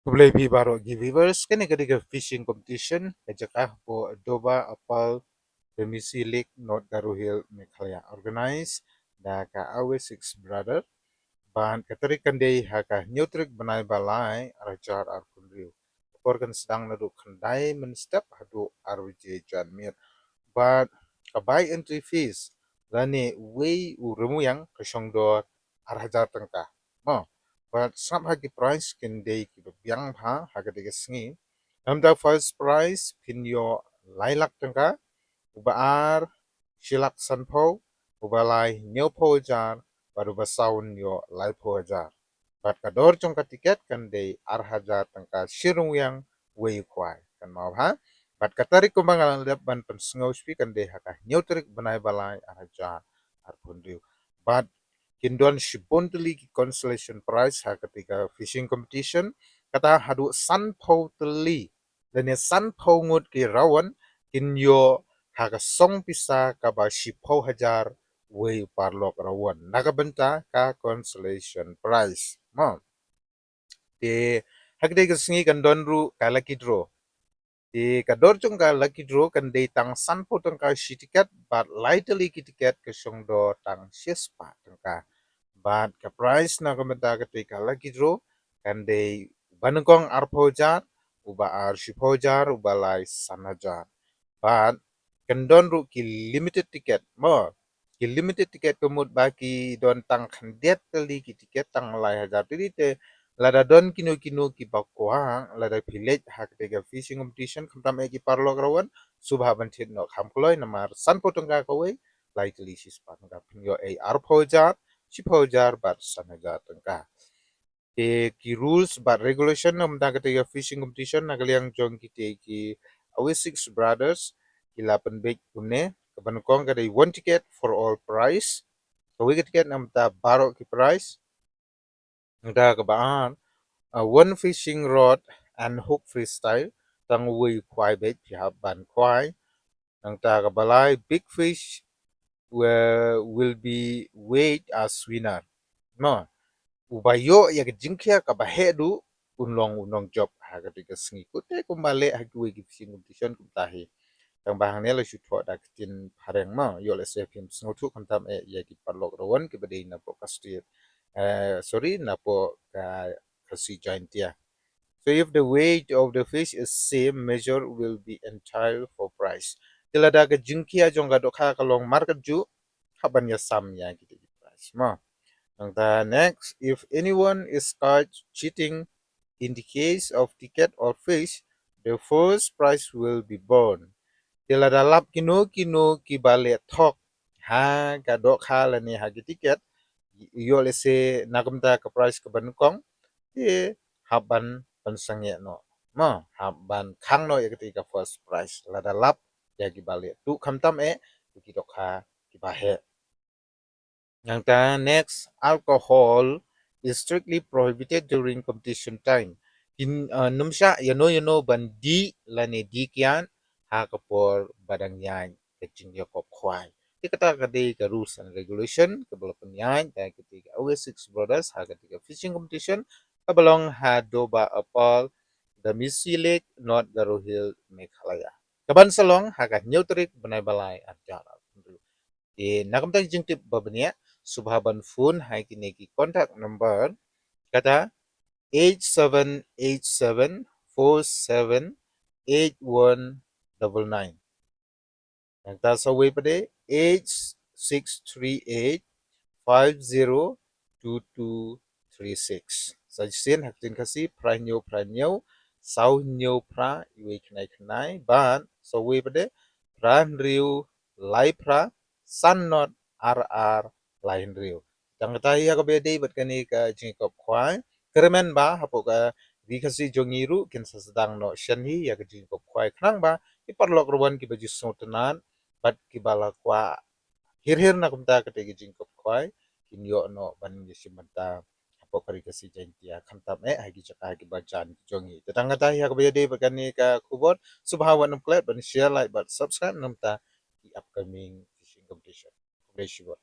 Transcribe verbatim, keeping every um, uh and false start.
Khublei phi baroh ki viewers, kane ka dei ka fishing competition ka jaka hapoh Doba Apal Demisi Lake, North Garo Hills, Meghalaya, organized da ka Awe Six Brother. Bad ka tarik kan dei ha ka hynñiew tarik bnai ba lai arhajar arphew hynriew. Ka por kan sdang naduh khyndai mynstep haduh ar baje janmiet. Bad ka buy entry fees lane wei u rymwiang ka shong dor arhajar tyngka. Mo, bad sngap ha ki prize kin dei kiba biang bha ha ka dei ka sngi. Namar first prize phin ïoh lai lak tyngka, uba ar shi lak sanphew, uba lai hynñiewphew hajar, bad uba saw ïoh laiphew hajar. Bad ka dor jong ka tiket kan dei arhajar tyngka shi rymwiang wei u khwai. Kan map ha. Bad ka tarik kumba nga la dep ban pynsngew sha phi kan dei ha ka hynñiew tarik bnai ba lai arhajar arphew hynriew. Bad kin don shibun tylli ki consolation prize ha ka dei ka fishing competition. Kata haduh sanphew tylli lane sanphew ngut ki rawan kin ïoh ha ka song pisa kaba shiphew hajar wei u paralok rawan na ka bynta ka consolation prize. Mo, te ha ka dei ka sngi kan don ruh ka lucky draw. Te ka dor jong ka lucky draw kan dei tang sanphew tyngka shi tiket, bad lai tylli ki tiket ka shong dor tang shispah tyngka. Bad ka prize na ka bynta ka dei ka lucky draw kan dei uba nyngkong arphew hajar, uba ar shiphew hajar, uba lai san hajar. Bad kan don ruh ki limited ticket. Mo, ki limited ticket ka mut ba ki don tang khyndiat tylli ki ticket, tang lai hajar tylli. Te lada don kino kino kiba kwah, lada phi leit ha ka dei ka fishing competition khamtam eh ki paralok rawan, sngewbha ban thied noh kham kloi, namar sanphew tyngka kawei, lai tylli shispah tyngka. Phin ïoh ei arphew hajar, shiphew hajar bad san hajar tyngka. Te ki rules bad regulation na ka bynta ka dei ka fishing competition na ka liang jong ki dei ki Awe Six Brothers ki la pynbeit kumne. Kaba nyngkong ka dei one ticket for all prize. Kawei ka ticket na ka bynta baroh ki prize. Nangta kaba ar, uh, one fishing rod and hook freestyle, tang wei u khwai beit phi hap ban khwai. Nangta kaba lai, big fish will, will be weighed as winner. Mo, uba ïoh ïa ka jingkhia kaba heh duh un long u nongjop ha ka dei ka sngi. Kute kumba leh ha kiwei ki fishing competition kumta hi. Tang ba hangne la shu thoh da ka ktien phareng. Mo, ïoh lehse phim sngewthuh khamtam eh ïa ki paralok rawan kiba dei napoh ka state, eh, sorry, napoh ka Khasi Jaintia. So if the weight of the fish is same measure will be entitled for prize. Te lada ka jingkhia jong ka dohkha ka long markatjuh, hap ban ïasam ïa ki dei ki prize. Mo, nangta next, if anyone is caught cheating in the case of ticket or fish, the first prize will be burned. Te lada lap kino kino kiba leh thok ha ka dohkha lane ha ki ticket, ïoh lehse na ka bynta ka prize kaba nyngkong, te hap ban pynsangeh noh. Mo, hap ban khang noh ïa ka dei ka first prize lada lap ïa kiba leh tuh khamtam eh ki dohkha kiba heh. Nangta next, alcohol is strictly prohibited during competition time. Kin, uh, nym shah ïano ïano ban dih lane dih kiad ha ka por ba dang ïaid ka jingïakop khwai. Te kata ka dei ka rules and regulation kaba la pynïaid da ka dei ka Awe Six Brothers ha ka dei ka fishing competition kaba long ha Doba Apal, Demisi Lake, North Garo Hills, Meghalaya. Kaban sa long ha ka hynñiew tarik bnai ba lai arhajar arphew hynriew. Te na ka bynta ka jingtip ba bniah, sngewbha ban phone ha kine ki contact number, kata eight seven eight seven four seven eight one double nine. Nangta sa wei pat de eight six three eight five zero two two three six. Sa shisien ha ka ktien Khasi, phra hynñiew phra hynñiew saw hynñiew phra wei khyndai khyndai, bad sa wei pat de phra hynriew lai phra san not ar ar lai hynriew. Tang kata hi ha kaba ïadei bad kane ka jingïakop khwai. Kyrmen ba hapoh ka Ri Khasi jong ngi ruh kin sa sdang noh shen hi ïa ka jingïakop khwai khnang ba ki paralok rawan kiba ju sngewtynnat bad kiba la kwah hir hir na ka bynta kata ka jingïakop khwai kin ïoh noh ban ïashim bynta hapoh ka Ri Khasi Jaintia khamtam eh ha ki jaka kiba jan ki jong ngi. Te tang kata hi ha kaba ïadei bad kane ka khubor. Sngewbha wat nym klet ban share, like bad subscribe na ka bynta ki upcoming fishing competition. Khublei shibun.